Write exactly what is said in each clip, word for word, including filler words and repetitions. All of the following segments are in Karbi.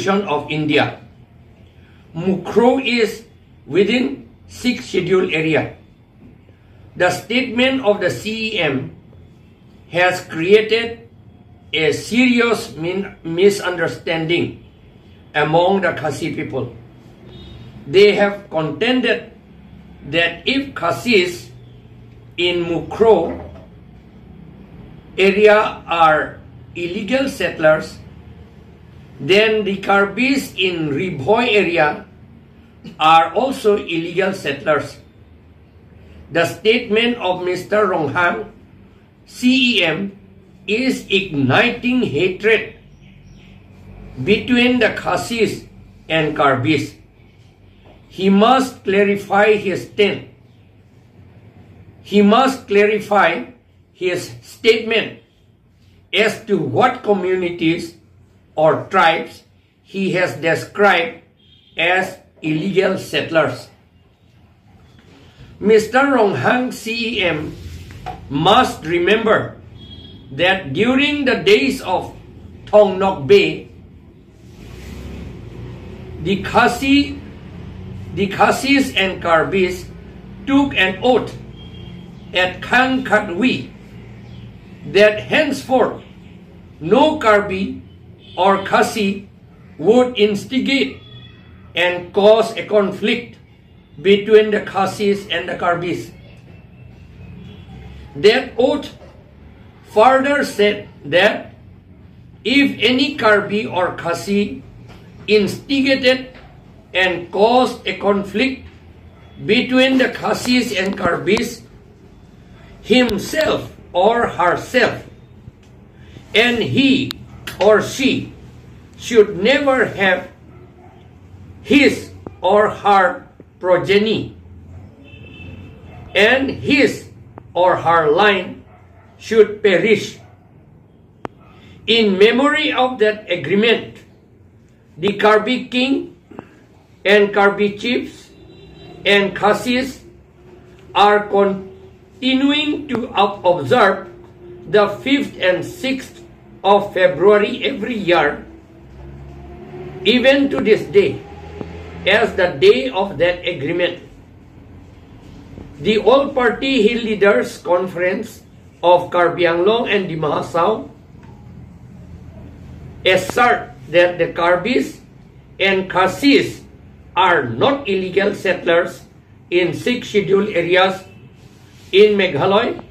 Constitution of India. Mukroh is within Sixth Schedule area. The statement of the C E M has created a serious min- misunderstanding among the Khasi people. They have contended that if Khasis in Mukroh area are illegal settlers, then the Karbis in Ri Bhoi area are also illegal settlers. The statement of Mister Ronghang, C E M, is igniting hatred between the Khasis and Karbis. He must clarify his stand. He must clarify his statement as to what communities or tribes he has described as illegal settlers. Mister Ronghang, C E M, must remember that during the days of Thong Nokbe, the Khasi, the Khasis and Karbis took an oath at Khang Khatwi that henceforth no Karbi or Khasi would instigate and cause a conflict between the Khasis and the Karbis. That oath further said that if any Karbi or Khasi instigated and caused a conflict between the Khasis and Karbis, himself or herself, and he or she should never have his or her progeny, and his or her line should perish. In memory of that agreement, the Karbi king and Karbi chiefs and Khasis are continuing to ob- observe the fifth and sixth of February every year, even to this day, as the day of that agreement. The All Party Hill Leaders Conference of Karbi Anglong and Dima Hasao assert that the Karbis and Khasis are not illegal settlers in Sixth Schedule areas in Meghalaya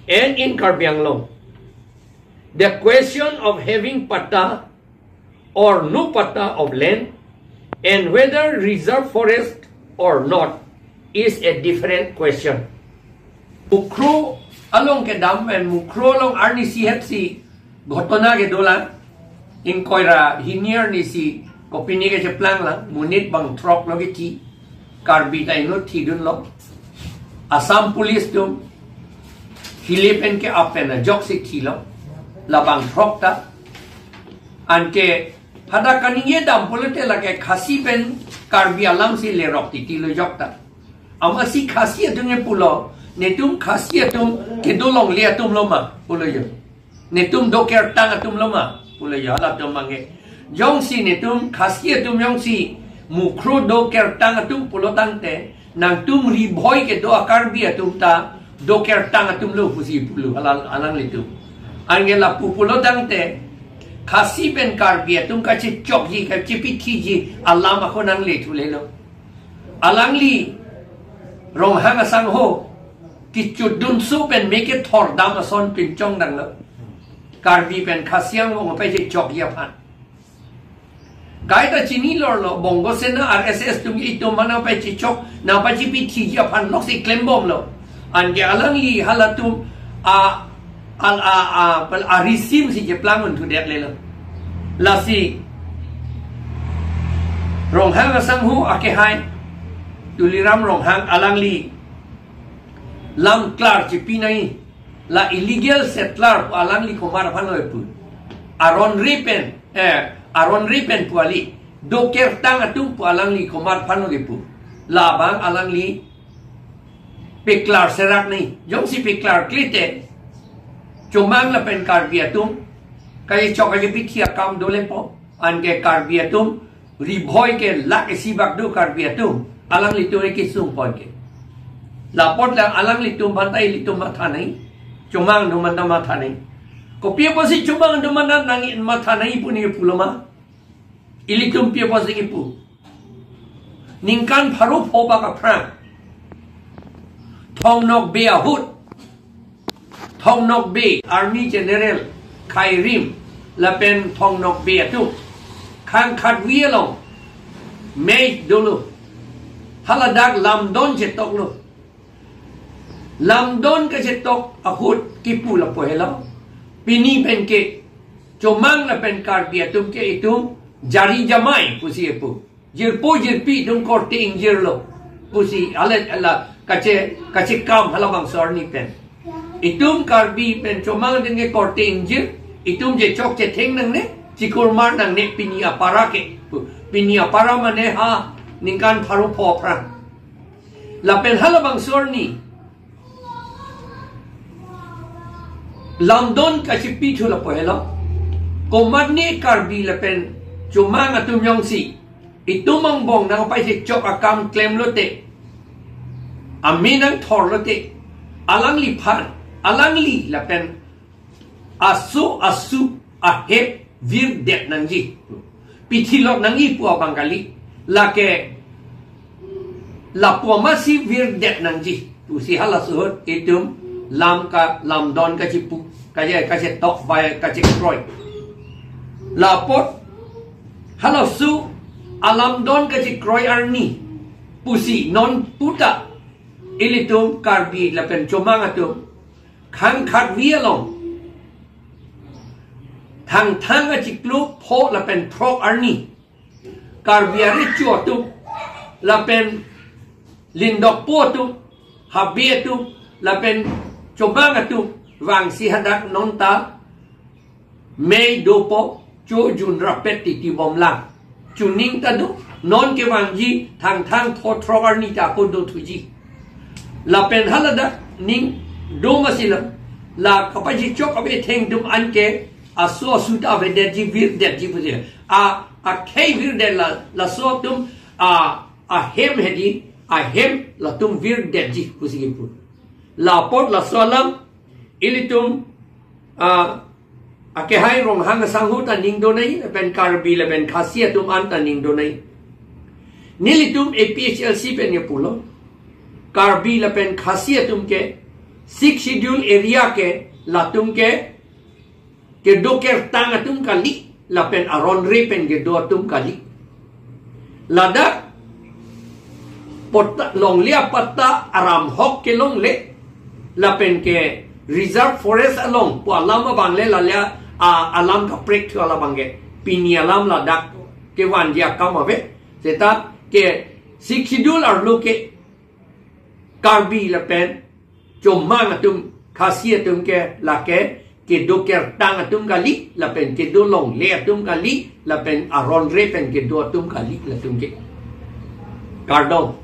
and in Karbi Anglong. The question of having patta or no patta of land and whether reserve forest or not is a different question. Mukroh along kedam and Mukroh along arnisi hetsi ghotona kedolang, ingkoi ra hini arnisi kopine kecheplang lang, monit bang throk lo kethi, Karbi ta inut thidunlo. Assam Police atum hile pen ke-ap pen ajoksi thilo, labang throk ta. Anke hadak kaningje dam pulote lake Khasi pen Karbi alamsi lerok titi lo jokta. Amatsi Khasi atum ke pulo, netum Khasi atum kedo longle atum lo ma, pulo jo. Netum do kertang atum lo ma, pulo jo, halatum abang ke. Jongsi netum Khasi atum jongsi Mukroh do kertang atum pulo tangte, nangtum Ri Bhoi kedo a-Karbi atum ta do kertang atum lo pusi pulo, alang, alanglitum. Anke lapu pulo tangte, Khasi pen Karbi atum kachechokji, kachepithiji alam ako nangle thulelo. Alangli Ronghang asangho kechotdunso pen me kethor dam ason pinchong danglo. Karbi pen Khasi angbong pachechokji aphan. Kaita chini lorlo, Bongo Sena, R S S atum ke itum mana pachechok, nangpachepithiji aphan loksi klembomlo. Anke alangli halatum a, al, a, a, pal, a-regime si cheplang un thudet lelo. Lasi Ronghang asangho akehai, Tuliram Ronghang, alangli lam klar chepi nangji, la illegal settler pu alangli komat aphan lo kepu. Aron re pen, eh, aron re pen pu kali. Do kertang atum pu alangli komat aphan lo kepu. Labang alangli peklar serak nangji. Jongsi peklar klite, Chomang lapen Karbi atum kachechok kachepithi akam dolepo. Anke Karbi atum, Ri Bhoi ke lakh isi bak do Karbi atum, alanglitum ekisung pon ke. Lapot la alanglitum aphan ta ilitum matha nangji, chomang atum aphan ta matha nangji. Kopi apotsi chomang atum aphan ta nangji, matha nangji pu neli pulo ma? Ilitum pi apotsi kipu? Ningkan pharo pho bak aphrang Thong Nokbe ahut, Thong Nokbe, Army General Khairim, lapen Thong Nokbe atum khang khatvi along mei dolo. Haladak lamdon chetoklo. Lamdon kachetok ahut kipu lapu helo. Pini pen ke chomang lapen Karbi atum ke itum jari jamai pusi kipu. Jirpo jirpi atum korte ingjirlo pusi alet ala kache, kachekam halabangso arni pen. Itum Karbi pen chomang atum ke korte ingjir, itum je chok chetheng nangne, chikurmar nangne pini apara ke. Pini apara mane ha ningkan pharo pho aphrang. Lapen halabangso arni lamdon kachepithu lapu helo. Komatne Karbi lapen chomang atum jongsi itum angbong nangpai si chok akam klemlote, amin nangthorlote, alangliphan, alangli lapen aso asu ahem virdet nangji, pithilot nangji pu abang kali. Lake lapu amatsi virdet nangji pusi halaso ahut itum lam ka, lamdon kachepu, kache, kachetok bai kachekroi. Lapot halaso alamdon kachekroi arni pusi non puta ilitum Karbi lapen chomang atum khang khatvi along Thangthang achiklo pho lapen throk arni Karbi arecho atum lapen lindokpo atum, habe atum lapen chomang atum vangsi hadak non ta mei dopo, chojun rapet titi bomlang. Chuning ta do, non kevangji Thangthang pho throk arni ta ako dothuji. Lapen haladak ning do masi la, la kapaji chok ave thengdum anke aso asu ta avedetji, virdetji pusi. A, akhei virdet la, laso atum a, ahem hedi, ahem latum virdetji pusi kipu. Lapot laso alam ilitum a, akehai Ronghang asangho ta ning donai, lapen Karbi lapen Khasi atum an ta ning donai. Nelitum A P H L C pen ngepulo, Karbi lapen Khasi atum ke Sixth Schedule area ke latum ke kedo kertang atum kali, lapen aron re pen kedo atum kali. Ladak patta, longle apatta aram hok ke longle, lapen ke reserve forest along pu alam abang le, lale a, alam kaprek thu alam abang ke. Pini alam ladak kevanji akam ave. Seta ke Sixth Schedule arlo ke Karbi lapen chomang atum, Khasi atum ke lake kedo kertang atum kali, lapen kedo longle atum kali, lapen aron re pen kedo atum kali, latum ke. Kardom.